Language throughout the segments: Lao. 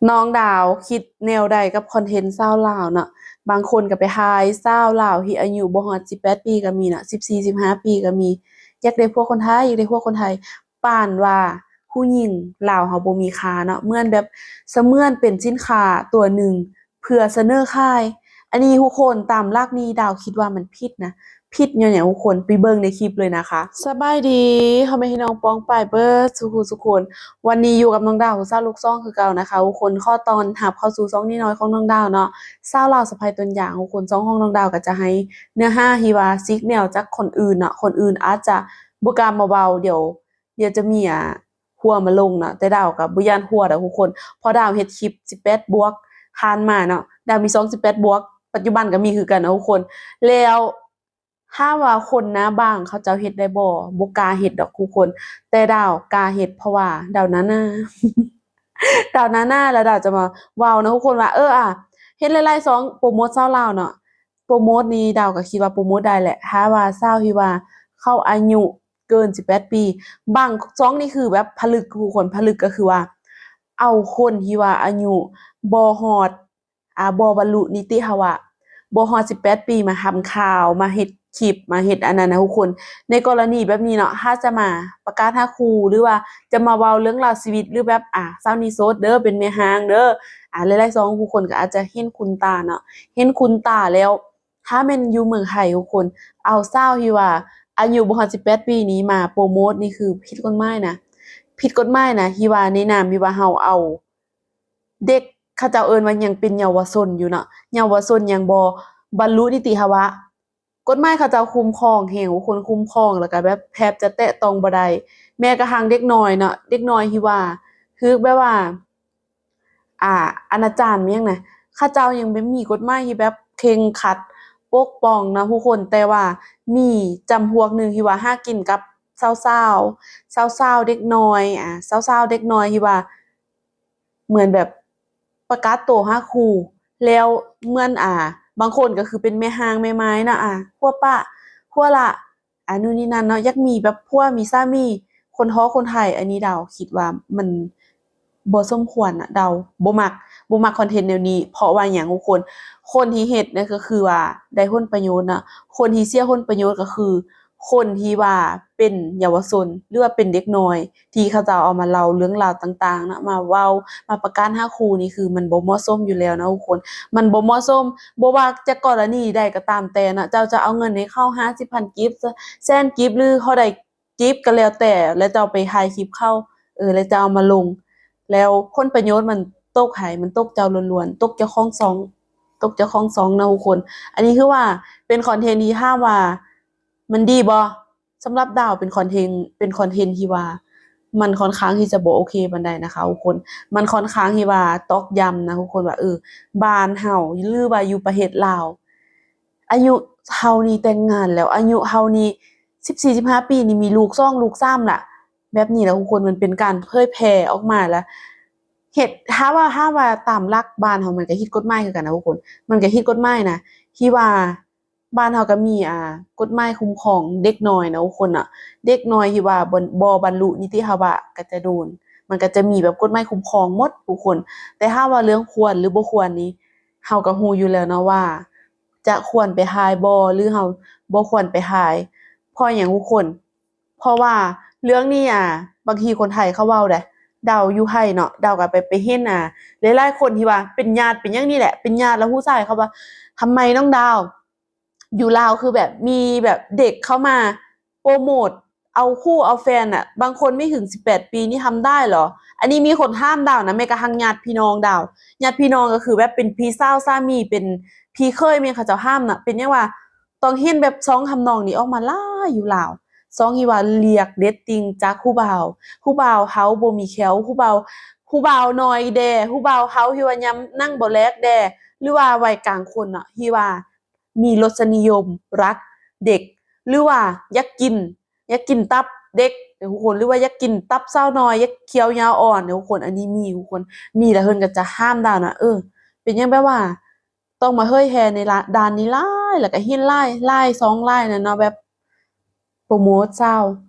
ນ້ອງດາວຄິດແນວໃດກັບຄອນເທັນສາວລາວເນາະ? ບາງຄົນກໍໄປຖ່າຍສາວລາວທີ່ອາຍຸບໍ່ຮອດສິບແປດປີກໍມີເນາະ, ສິບສີ່ ສິບຫ້າປີກໍມີ. ຢາກໄດ້ຜົວຄົນໄທ, ຢາກໄດ້ຜົວຄົນໄທ. ປານວ່າຜູ້ຍິງລາວເຮົາບໍ່ມີຄ່າເນາະ, ເໝືອນແບບ ສະເໝືອນເປັນສິນຄ້າຕົວໜຶ່ງເພື່ອສະເໜີຂາຍ. ອັນນີ້ທຸກຄົນ, ຕາມຫຼັກນີ້ດາວຄິດວ່າມັນຜິດນະ. ຜິດຍ້ອນຫຍັງທຸກຄົນ? ໄປເບິ່ງໃນຄລິບເລີຍນະຄະ. ສະບາຍດີພໍ່ແມ່ພີ່ນ້ອງປ້ອງປາຍເບິດສູ່ຜູ້ສູ່ຄົນ. ວັນນີ້ຢູ່ກັບນ້ອງດາວຜູ້ສາວລູກສອງຄືເກົ່ານະຄະທຸກຄົນ. ຂໍຕ້ອນຮັບເຂົ້າສູ່ຊ່ອງນ້ອຍໆຂອງນ້ອງດາວເນາະ, ສາວລາວສະໃພ້ຕົ້ນຢາງທຸກຄົນ. ຊ່ອງຂອງນ້ອງດາວກໍຈະໃຫ້ເນື້ອຫາທີ່ວ່າສີກແນວຈາກຄົນອື່ນເນາະ, ຄົນອື່ນອາດຈະບໍ່ກ້າມາເວົ້າ, ດຽວ ດຽວຈະມີ ອ່າ ຫົວມາລົງເນາະ. ແຕ່ດາວກໍບໍ່ຢ້ານຫົວດອກທຸກຄົນ, ເພາະດາວເຮັດຄລິບສິບແປດບວກຜ່ານມາເນາະ, ດາວມີຊ່ອງສິບແປດບວກ ປັດຈຸບັນກໍມີຄືກັນເນາະທຸກຄົນ. ແລ້ວຖາມວ່າຄົນໜ້າບາງເຂົາເຈົ້າເຮັດໄດ້ບໍ່? ບໍ່ກ້າເຮັດດອກທຸກຄົນ, ແຕ່ດາວກ້າເຮັດ ເພາະວ່າດາວໜ້າໜາ ດາວໜ້າໜາ ແລ້ວດາວຈະມາເວົ້ານະທຸກຄົນວ່າ ເອີ ອ່າ ເຮັດຫຼາຍໆຊ່ອງໂປຣໂມດສາວລາວເນາະ. ໂປຣໂມດນີ້ດາວກໍຄິດວ່າໂປຣໂມດໄດ້ແຫຼະ ຖ້າວ່າສາວທີ່ວ່າເຂົາອາຍຸເກີນສິບແປດປີ. ບາງຊ່ອງນີ້ຄືແບບຜະລຶກທຸກຄົນ, ຜະລຶກກໍຄືວ່າເອົາຄົນທີ່ວ່າອາຍຸບໍ່ຮອດ ອ່າ ບໍ່ບັນລຸນິຕິພາວະ, ບໍ່ຮອດສິບແປດປີ ມາທຳຂ່າວ, ມາເຮັດຄລິບ, ມາເຮັດອັນນັ້ນນະທຸກຄົນ. ໃນກໍລະນີແບບນີ້ເນາະ, ຖ້າຈະມາປະກາດຫາຄູ່ ຫຼືວ່າຈະມາເວົ້າເລື່ອງລາວຊີວິດ ຫຼືແບບ ອ່າ ສາວນີ້ໂສດເດີ ເປັນແມ່ຮ້າງເດີ, ອ່າ ຫຼາຍໆຊ່ອງທຸກຄົນກໍອາດຈະເຫັນຄຸນຕາເນາະ, ເຫັນຄຸນຕາແລ້ວ. ຖ້າແມ່ນຢູ່ເມືອງໄທທຸກຄົນ ເອົາສາວທີ່ວ່າອາຍຸບໍ່ຮອດສິບແປດປີນີ້ມາໂປຣໂມດ ນີ້ຄືຜິດກົດໝາຍນະ, ຜິດກົດໝາຍນະ ທີ່ວ່າໃນນາມທີ່ວ່າເຮົາເອົາ ເດັກ ເຂົາເຈົ້າເອີ້ນວ່າຍັງເປັນເຍົາວະຊົນຢູ່ເນາະ, ເຍົາວະຊົນຍັງບໍ່ບັນລຸນິຕິພາວະ. ກົດໝາຍເຂົາເຈົ້າຄຸ້ມຄອງແຮງ, ຄົນຄຸ້ມຄອງ ແລ້ວກໍແບບແທບຈະແຕະຕ້ອງບໍ່ໄດ້. ແມ້ກະທັ້ງເດັກນ້ອຍເນາະ, ເດັກນ້ອຍທີ່ວ່າຖືກແບບວ່າ ອ່າ ອະນາຈານ ແມ່ນຫຍັງນະ, ເຂົາເຈົ້າຍັງແບບມີກົດໝາຍທີ່ແບບເຄັ່ງຄັດປົກປ້ອງນະທຸກຄົນ. ແຕ່ວ່າມີຈຳພວກໜຶ່ງທີ່ວ່າຫາກິນກັບສາວໆ, ສາວໆ ເດັກນ້ອຍ, ອ່າ ສາວໆ ເດັກນ້ອຍທີ່ວ່າ ເໝືອນແບບປະກາດໂຕຫາຄູ່ ແລ້ວເໝືອນ ອ່າ ບາງຄົນກໍຄືເປັນແມ່ຮ້າງແມ່ໝ້າຍເນາະ, ອ່າ ຜົວປະ ຜົວລະ ອ່າ ນູ່ນນີ້ນັ້ນເນາະ, ຢາກມີແບບຜົວມີສາມີ ຄົນທ້ອງຄົນໄທ. ອັນນີ້ດາວຄິດວ່າມັນບໍ່ສົມຄວນນະ, ດາວບໍ່ມັກ ບໍ່ມັກຄອນເທັນແນວນີ້. ເພາະວ່າຫຍັງທຸກຄົນ? ຄົນທີ່ເຮັດນັ້ນກໍຄືວ່າໄດ້ຜົນປະໂຫຍດນະ, ຄົນທີ່ເສຍຜົນປະໂຫຍດກໍຄື ຄົນທີ່ວ່າເປັນເຍົາວະຊົນ ຫຼືວ່າເປັນເດັກນ້ອຍ ທີ່ເຂົາເຈົ້າເອົາມາເລົ່າເລື່ອງລາວຕ່າງໆເນາະ, ມາເວົ້າ ມາປະກາດຫາຄູ່ ນີ້ຄືມັນບໍ່ເໝາະສົມຢູ່ແລ້ວເນາະທຸກຄົນ, ມັນບໍ່ເໝາະສົມ. ບໍ່ວ່າຈະກໍລະນີໃດກໍຕາມແຕ່ເນາະ, ເຈົ້າຈະເອົາເງິນໃຫ້ເຂົາຫ້າສິບພັນກີບ, ແສນກີບ ຫຼືເທົ່າໃດກີບກໍແລ້ວແຕ່, ແລ້ວເຈົ້າໄປຖ່າຍຄລິບເຂົາ ເອີ ແລ້ວເຈົ້າເອົາມາລົງ ແລ້ວຜົນປະໂຫຍດມັນຕົກໃຜ? ມັນຕົກເຈົ້າລ້ວນໆ, ຕົກເຈົ້າຂອງຊ່ອງ ຕົກເຈົ້າຂອງຊ່ອງເນາະທຸກຄົນ. ອັນນີ້ຄືວ່າເປັນຄອນເທັນທີ່ຖາມວ່າມັນດີບໍ່? ສຳລັບດາວເປັນຄອນເທັນ ເປັນຄອນເທັນທີ່ວ່າມັນຄ່ອນຂ້າງທີ່ຈະບໍ່ໂອເຄປານໃດນະຄະທຸກຄົນ. ມັນຄ່ອນຂ້າງທີ່ວ່າຕອກຢ້ຳນະທຸກຄົນວ່າ ເອີ ບ້ານເຮົາ ຫຼືວ່າຢູ່ປະເທດລາວ ອາຍຸເທົ່ານີ້ແຕ່ງງານແລ້ວ, ອາຍຸເທົ່ານີ້ສິບສີ່ ສິບຫ້າປີນີ້ມີລູກສອງລູກສາມລະ. ແບບນີ້ລະທຸກຄົນ, ມັນເປັນການເຜີຍແຜ່ອອກມາລະເຮັດ ຖ້າວ່າ ຖ້າວ່າຕາມຫຼັກບ້ານເຮົາ ມັນກໍຜິດກົດໝາຍຄືກັນນະທຸກຄົນ, ມັນກໍຜິດກົດໝາຍນະ ທີ່ວ່າ ບ້ານເຮົາກໍມີ ອ່າ ກົດໝາຍຄຸ້ມຄອງເດັກນ້ອຍເນາະທຸກຄົນເນາະ, ເດັກນ້ອຍທີ່ວ່າບໍ່ ບໍ່ບັນລຸນິຕິພາວະກໍຈະໂດນ, ມັນກໍຈະມີແບບກົດໝາຍຄຸ້ມຄອງໝົດທຸກຄົນ. ແຕ່ຖ້າວ່າເລື່ອງຄວນ ຫຼື ບໍ່ຄວນນີ້ ເຮົາກໍຮູ້ຢູ່ແລ້ວເນາະວ່າຈະຄວນໄປຖ່າຍບໍ່ ຫຼື ເຮົາບໍ່ຄວນໄປຖ່າຍ. ເພາະຫຍັງທຸກຄົນ? ເພາະວ່າເລື່ອງນີ້ ອ່າ ບາງທີຄົນໄທເຂົາເວົ້າໄດ໋, ດາວຢູ່ໄທເນາະ, ດາວກໍໄປ ໄປເຫັນ ອ່າ ຫຼາຍໆຄົນທີ່ວ່າເປັນຍາດ ເປັນຫຍັງນີ້ແຫຼະ, ເປັນຍາດ ແລ້ວຮູ້ຊາຍເຂົາວ່າ ທຳໄມນ້ອງດາວ ຢູ່ລາວຄືແບບມີແບບເດັກເຂົ້າມາໂປຣໂມດ ເອົາຄູ່ເອົາແຟນນະ, ບາງຄົນໄມ່ເຖິງສິບແປດປີນີ້ທຳໄດ້ເຫລອ? ອັນນີ້ມີຄົນຖາມດາວນະ, ແມ້ກະທັ້ງຍາດພີ່ນ້ອງດາວ, ຍາດພີ່ນ້ອງກໍຄືແບບເປັນພີ່ສາວສາມີ ເປັນພີ່ເຂີຍ ແມ່ນເຂົາເຈົ້າຖາມນະ, ເປັນຫຍັງວ່າຕ້ອງເຫັນແບບຊ່ອງທຳນອງນີ້ອອກມາຫຼາຍຢູ່ລາວ, ຊ່ອງທີ່ວ່າລຽກເດດຕິງຈາກຜູ້ບ່າວ, ຜູ້ບ່າວເຖົ້າບໍ່ມີແຂ້ວ, ຜູ້ບ່າວ ຜູ້ບ່າວນ້ອຍແດ່, ຜູ້ບ່າວເຖົ້າທີ່ວ່າຍາມນັ່ງບໍ່ແລກແດ່, ຫຼືວ່າໄວກາງຄົນນະ ທີ່ວ່າ ມີລົດສະນິຍົມ ລັກເດັກ ຫຼືວ່າຢາກກິນ ຢາກກິນຕັບເດັກທຸກຄົນ, ຫຼືວ່າຢາກກິນຕັບສາວນ້ອຍ ຢາກຂຽວຍາວອ່ອນທຸກຄົນ. ອັນນີ້ມີທຸກຄົນ, ມີແລ້ວເພິ່ນກໍຈະຫ້າມດາວນະ. ເອີ ເປັນຫຍັງແບບວ່າຕ້ອງມາເຜີຍແຜ່ໃນລະ ດ້ານນີ້ຫຼາຍ ແລ້ວກໍເຫັນຫຼາຍ ຫຼາຍຊ່ອງຫຼາຍນັ້ນເນາະ, ແບບໂປຣໂມດສາວ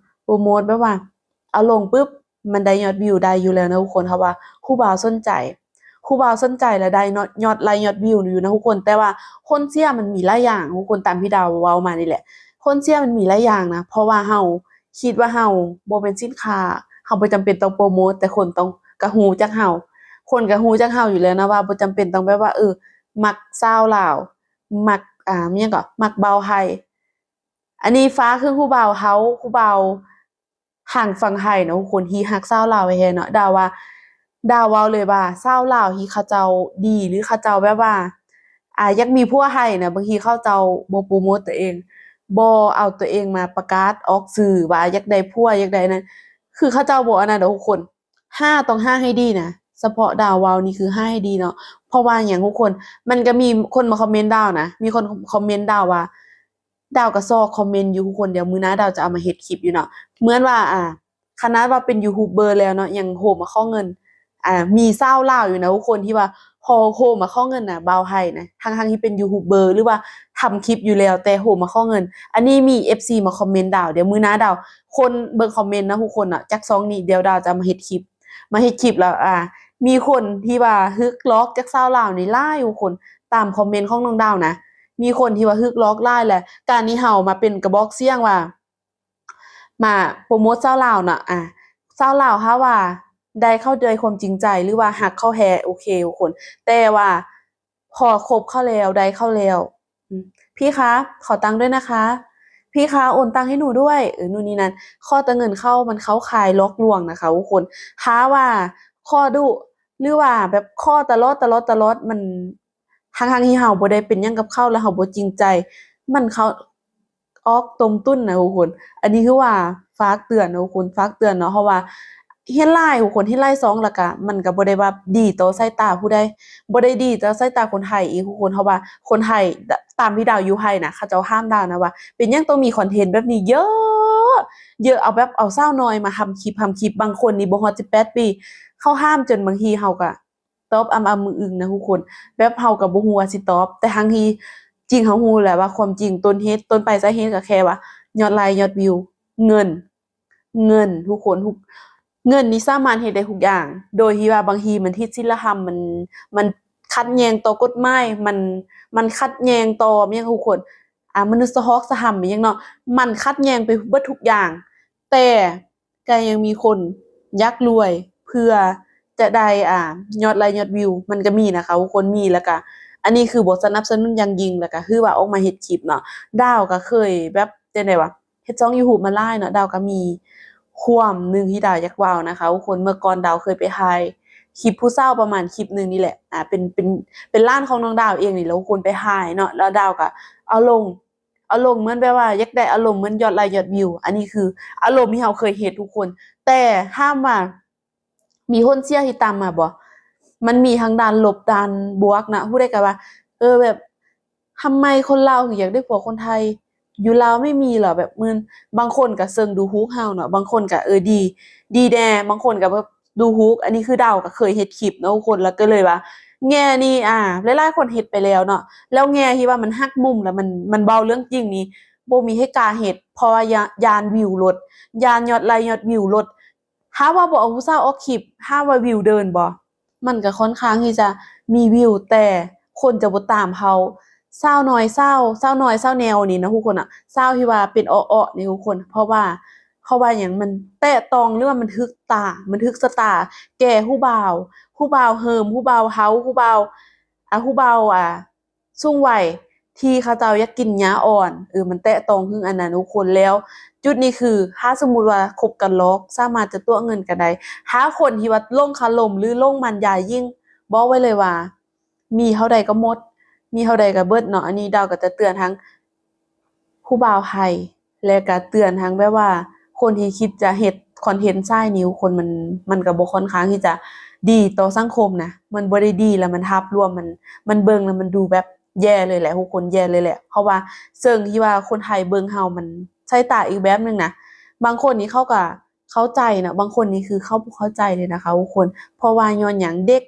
ໂປຣໂມດແບບວ່າເອົາລົງປຶບ ມັນໄດ້ຍອດວິວໄດ້ຢູ່ແລ້ວນະທຸກຄົນ, ເພາະວ່າຜູ້ບ່າວສົນໃຈ. ຜູ້ບ່າວສົນໃຈ ແລະ ໄດ້ຍອດ ຍອດໄລຍອດວິວຢູ່ນະທຸກຄົນ. ແຕ່ວ່າຜົນເສຍມັນມີຫຼາຍຢ່າງທຸກຄົນ ຕາມທີ່ດາວເວົ້າມານີ້ແຫຼະ. ຜົນເສຍມັນມີຫຼາຍຢ່າງນະ ເພາະວ່າເຮົາຄິດວ່າເຮົາບໍ່ແມ່ນສິນຄ້າ ເຮົາບໍ່ຈຳເປັນຕ້ອງໂປຣໂມດ ແຕ່ຄົນຕ້ອງ ກະຮູ້ຈັກເຮົາ ຄົນກະຮູ້ຈັກເຮົາຢູ່ແລ້ວນະ ວ່າບໍ່ຈຳເປັນຕ້ອງແບບວ່າ ເອີ ມັກສາວລາວ ມັກ ອ່າ ມີຫຍັງເກາະ ມັກບ່າວໄທ. ອັນນີ້ຝາກເຖິງຜູ້ບ່າວເຮົາ ຜູ້ບ່າວທາງຝັ່ງໄທເນາະທຸກຄົນ ທີ່ຮັກສາວລາວແທ້ໆເນາະ. ດາວວ່າ ດາວເວົ້າເລີຍວ່າ ສາວລາວທີ່ເຂົາເຈົ້າດີ ຫຼື ເຂົາເຈົ້າແບບວ່າ ອ່າ ຢາກມີຜົວໄທນະ ບາງທີເຂົາເຈົ້າບໍ່ໂປຣໂມດຕົວເອງ ບໍ່ເອົາຕົວເອງມາປະກາດອອກສື່ວ່າຢາກໄດ້ຜົວ ຢາກໄດ້ນັ້ນ ຄືເຂົາເຈົ້າບໍ່ອັນນັ້ນດອກທຸກຄົນ. ຫາ ຕ້ອງຫາໃຫ້ດີນະ ສະເພາະດາວເວົ້ານີ້ຄືຫາໃຫ້ດີເນາະ. ເພາະວ່າຫຍັງທຸກຄົນ ມັນກະມີຄົນມາຄອມເມັນດາວນະ ມີຄົນຄອມເມັນດາວວ່າ ດາວກະຊອກຄອມເມັນຢູ່ທຸກຄົນ ດຽວມື້ໜ້າດາວຈະເອົາມາເຮັດຄລິບຢູ່ເນາະ. ເໝືອນວ່າ ອ່າ ຂະໜາດວ່າເປັນຢູທູບເບີແລ້ວເນາະ ຍັງໂທມາຂໍເງິນ ອ່າ ມີສາວລາວຢູ່ນະທຸກຄົນ ທີ່ວ່າໂທ ໂທມາຂໍເງິນນະ ບ່າວໄທນະ ທັງໆທີ່ເປັນຢູທູບເບີ ຫຼືວ່າທຳຄລິບຢູ່ແລ້ວ ແຕ່ໂທມາຂໍເງິນ. ອັນນີ້ມີເອັບຊີມາຄອມເມັນດາວ ດຽວມື້ໜ້າດາວ ຄົນເບິ່ງຄອມເມັນນະທຸກຄົນນະ ຈາກຊ່ອງນີ້ ດຽວດາວຈະມາເຮັດຄລິບ ມາເຮັດຄລິບແລ້ວ ອ່າ ມີຄົນທີ່ວ່າຖືກຫຼອກຈາກສາວລາວນີ້ຫຼາຍທຸກຄົນ ຕາມຄອມເມັນຂອງນ້ອງດາວນະ ມີຄົນທີ່ວ່າຖືກຫຼອກຫຼາຍ ແລະ ການທີ່ເຮົາມາເປັນກະບອກສຽງວ່າ ມາໂປຣໂມດສາວລາວເນາະ ອ່າ ສາວລາວ ຖ້າວ່າໄດ້ເຂົາດ້ວຍຄວາມຈິງໃຈ ຫຼືວ່າຮັກເຂົາແທ້ ໂອເຄທຸກຄົນ ແຕ່ວ່າພໍຄົບເຂົາແລ້ວ ໄດ້ເຂົາແລ້ວ ອືມ ພີ່ຄະ ຂໍຕັງດ້ວຍນະຄະ ພີ່ຄະ ໂອນຕັງໃຫ້ໜູດ້ວຍ ເອີ ນູ່ນນີ້ນັ້ນ ຂໍແຕ່ເງິນເຂົ້າ ມັນເຂົ້າຂ່າຍຫຼອກລວງນະຄະທຸກຄົນ. ຖ້າວ່າຂໍດຸ ຫຼືວ່າແບບຂໍຕະຫຼອດ ຕະຫຼອດ ຕະຫຼອດ ມັນ ທັງໆທີ່ເຮົາບໍ່ໄດ້ເປັນຫຍັງກັບເຂົາ ແລະ ເຮົາບໍ່ຈິງໃຈ ມັນເຂົ້າອອກຕົ້ມຕຸ້ນນະທຸກຄົນ. ອັນນີ້ຄືວ່າຝາກເຕືອນເນາະທຸກຄົນ ຝາກເຕືອນເນາະ ເພາະວ່າເຫັນຫຼາຍທຸກຄົນ ເຫັນຫຼາຍຊ່ອງ ແລ້ວກະມັນກະບໍ່ໄດ້ວ່າດີຕໍ່ສາຍຕາຜູ້ໃດ ບໍ່ໄດ້ດີຕໍ່ສາຍຕາຄົນໄທອີກທຸກຄົນ ເພາະວ່າຄົນໄທ ຕາມທີ່ດາວຢູ່ໄທນະ ເຂົາເຈົ້າຫ້າມດາວນະວ່າ ເປັນຫຍັງຕ້ອງມີຄອນເທັນແບບນີ້ເຍີະ ເຍີະ ເອົາແບບເອົາສາວນ້ອຍມາທຳຄລິບ ທຳຄລິບ ບາງຄົນນີ້ບໍ່ຮອດສິບແປດປີ ເຂົາຫ້າມຈົນບາງທີເຮົາກະ ຕອບອຳໆອຶງໆນະທຸກຄົນ ແບບເຮົາກະບໍ່ຮູ້ວ່າຊິຕອບ ແຕ່ທັງທີ່ຈິງເຮົາຮູ້ແຫຼະວ່າຄວາມຈິງ ຕົ້ນເຫດ ຕົ້ນປາຍສາເຫດກະແຄ່ວ່າຍອດໄລຍອດວິວ ເງິນ ເງິນທຸກຄົນ ທຸກ ເງິນນີ້ສາມາດເຮັດໄດ້ທຸກຢ່າງ ໂດຍທີ່ວ່າບາງທີມັນຜິດສິນລະທຳ ມັນ ມັນຂັດແຍ່ງຕໍ່ກົດໝາຍ ມັນ ມັນຂັດແຍ່ງຕໍ່ຫຍັງທຸກຄົນ ອ່າ ມະນຸດສະຮອກສະທຳຫຍັງເນາະ ມັນຂັດແຍ່ງໄປເບິດທຸກຢ່າງ ແຕ່ ກະຍັງມີຄົນຢາກລວຍເພື່ອຈະໄດ້ ອ່າ ຍອດໄລຍອດວິວ ມັນກະມີນະຄະທຸກຄົນ ມີ ແລ້ວກະ ອັນນີ້ຄືບໍ່ສະໜັບສະໜູນຢ່າງຍິ່ງ ແລ້ວກະຄືວ່າອອກມາເຮັດຄລິບເນາະ ດາວກະເຄີຍແບບ ຈັ່ງໃດຫວາ ເຮັດຊ່ອງຢູທູບມາຫຼາຍເນາະ ດາວກະມີຄວາມໜຶ່ງທີ່ດາວຢາກເວົ້ານະຄະທຸກຄົນ ເມື່ອກ່ອນດາວເຄີຍໄປຖ່າຍຄລິບຜູ້ສາວປະມານຄລິບໜຶ່ງນີ້ແຫຼະ ອ່າ ເປັນ ເປັນ ເປັນຮ້ານຂອງນ້ອງດາວເອງນີ້ແຫຼະທຸກຄົນ ໄປຖ່າຍເນາະ ແລ້ວດາວກະເອົາລົງ ອາລົມເໝືອນແບບວ່າຢາກໄດ້ອາລົມເໝືອນຍອດໄລຍອດວິວ ອັນນີ້ຄືອາລົມທີ່ເຮົາເຄີຍເຮັດທຸກຄົນ ແຕ່ຖາມວ່າມີຜົນເສຍທີ່ຕາມມາບໍ່? ມັນມີທັງດ້ານລົບ ດ້ານບວກນະ ຜູ້ໃດກະວ່າ ເອີ ແບບ ທຳໄມຄົນລາວເຖິງຢາກໄດ້ຜົວຄົນໄທ ຢູ່ລາວໄມ່ມີເຫຼືອ ແບບ ເໝືອນ ບາງຄົນກະເຊິ່ງດູຖູກເຮົາເນາະ ບາງຄົນກະ ເອີ ດີ ດີແດ່ ບາງຄົນກະແບບ ດູຖູກ ອັນນີ້ຄືດາວກະເຄີຍເຮັດຄລິບເນາະທຸກຄົນ ແລ້ວກະເລີຍວ່າ ແງ່ນີ້ ອ່າ ຫຼາຍໆຄົນເຮັດໄປແລ້ວເນາະ ແລ້ວແງ່ທີ່ວ່າມັນຫັກມຸມ ແລ້ວມັນ ມັນເວົ້າເລື່ອງຈິງນີ້ ບໍ່ມີໃຜກ້າເຮັດ ເພາະວ່າຢ້ານ ຢ້ານວິວລົດ ຢ້ານຍອດໄລຍອດວິວລົດ ຖ້າວ່າບໍ່ເອົາຜູ້ສາວອອກຄລິບ ຖາມວ່າວິວເດີນບໍ່? ມັນກະຄ່ອນຂ້າງທີ່ຈະມີວິວ ແຕ່ຄົນຈະບໍ່ຕາມເຮົາ ສາວນ້ອຍ ສາວ ສາວນ້ອຍ ສາວແນວນີ້ນະທຸກຄົນນະ ສາວທີ່ວ່າເປັນເອາະໆນີ້ທຸກຄົນ ເພາະວ່າ ເພາະວ່າຫຍັງ ມັນແຕະຕ້ອງ ຫຼືວ່າມັນຖືກຕາ ມັນຖືກຊະຕາແກ່ຜູ້ບ່າວ ຜູ້ບ່າວເຮີມ ຜູ້ບ່າວເທົາ ຜູ້ບ່າວ ອ່າ ຜູ້ບ່າວ ອ່າ ສູງໄວ ທີ່ເຂົາເຈົ້າຢາກກິນຫຍ້າອ່ອນ ເອີ ມັນແຕະຕ້ອງເຖິງອັນນັ້ນທຸກຄົນ ແລ້ວຈຸດນີ້ຄື ຖ້າສົມມຸດວ່າຄົບກັນຫຼອກ ສາມາດຈະຕົວະເງິນກັນໄດ້ ຖ້າຄົນທີ່ວ່າຫຼົງຄາລົມ ຫຼື ຫຼົງໝັ້ນຢາຍຍິງ ບອກໄວ້ເລີຍວ່າ ມີເທົ່າໃດກະໝົດ ມີເທົ່າໃດກະເບິດເນາະ ອັນນີ້ດາວກະຈະເຕືອນທັງຜູ້ບ່າວໄທ ແລະກະເຕືອນທັງແບບວ່າຄົນທີ່ຄິດຈະເຮັດຄອນເທັນສາຍນີ້ ຄົນ ມັນ ມັນກະບໍ່ຄ່ອນຂ້າງທີ່ຈະດີຕໍ່ສັງຄົມນະ ມັນບໍ່ໄດ້ດີ ແລ້ວມັນພາບລວມ ມັນ ມັນເບິ່ງແລ້ວມັນດູແບບແຍ່ເລີຍແຫຼະທຸກຄົນ ແຍ່ເລີຍແຫຼະ ເພາະວ່າເຊິ່ງທີ່ວ່າຄົນໄທເບິ່ງເຮົາ ມັນສາຍຕາອີກແບບໜຶ່ງນະ ບາງຄົນນີ້ເຂົາກະເຂົ້າໃຈນະ ບາງຄົນນີ້ຄືເຂົາບໍ່ເຂົ້າໃຈເລີຍນະຄະທຸກຄົນ ເພາະວ່າຍ້ອນຫຍັງ ເດັກ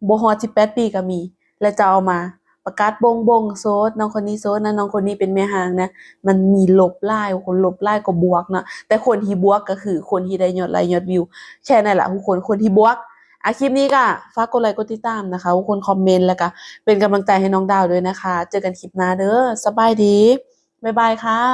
ບໍ່ຮອດສິບແປດປີກະມີ ແລະຈະເອົາມາປະກາດບົ່ງໆ ໂສດ ນ້ອງຄົນນີ້ໂສດນະ ນ້ອງຄົນນີ້ເປັນແມ່ຮ້າງນະ ມັນມີລົບຫຼາຍ ຄົນລົບຫຼາຍກວ່າບວກເນາະ ແຕ່ຄົນທີ່ບວກກະຄືຄົນທີ່ໄດ້ຍອດໄລຍອດວິວ ແຄ່ນັ້ນລະທຸກຄົນ ຄົນທີ່ບວກ ອ່ະ ຄລິບນີ້ກໍຝາກກົດໄລກົດຕິດຕາມນະຄະ ທຸກຄົນຄອມເມັນ ແລ້ວກໍເປັນກຳລັງໃຈໃຫ້ນ້ອງດາວດ້ວຍນະຄະ. ເຈີກັນຄລິບໜ້າເດີ. ສະບາຍດີ. ບາຍບາຍຄ່ະ.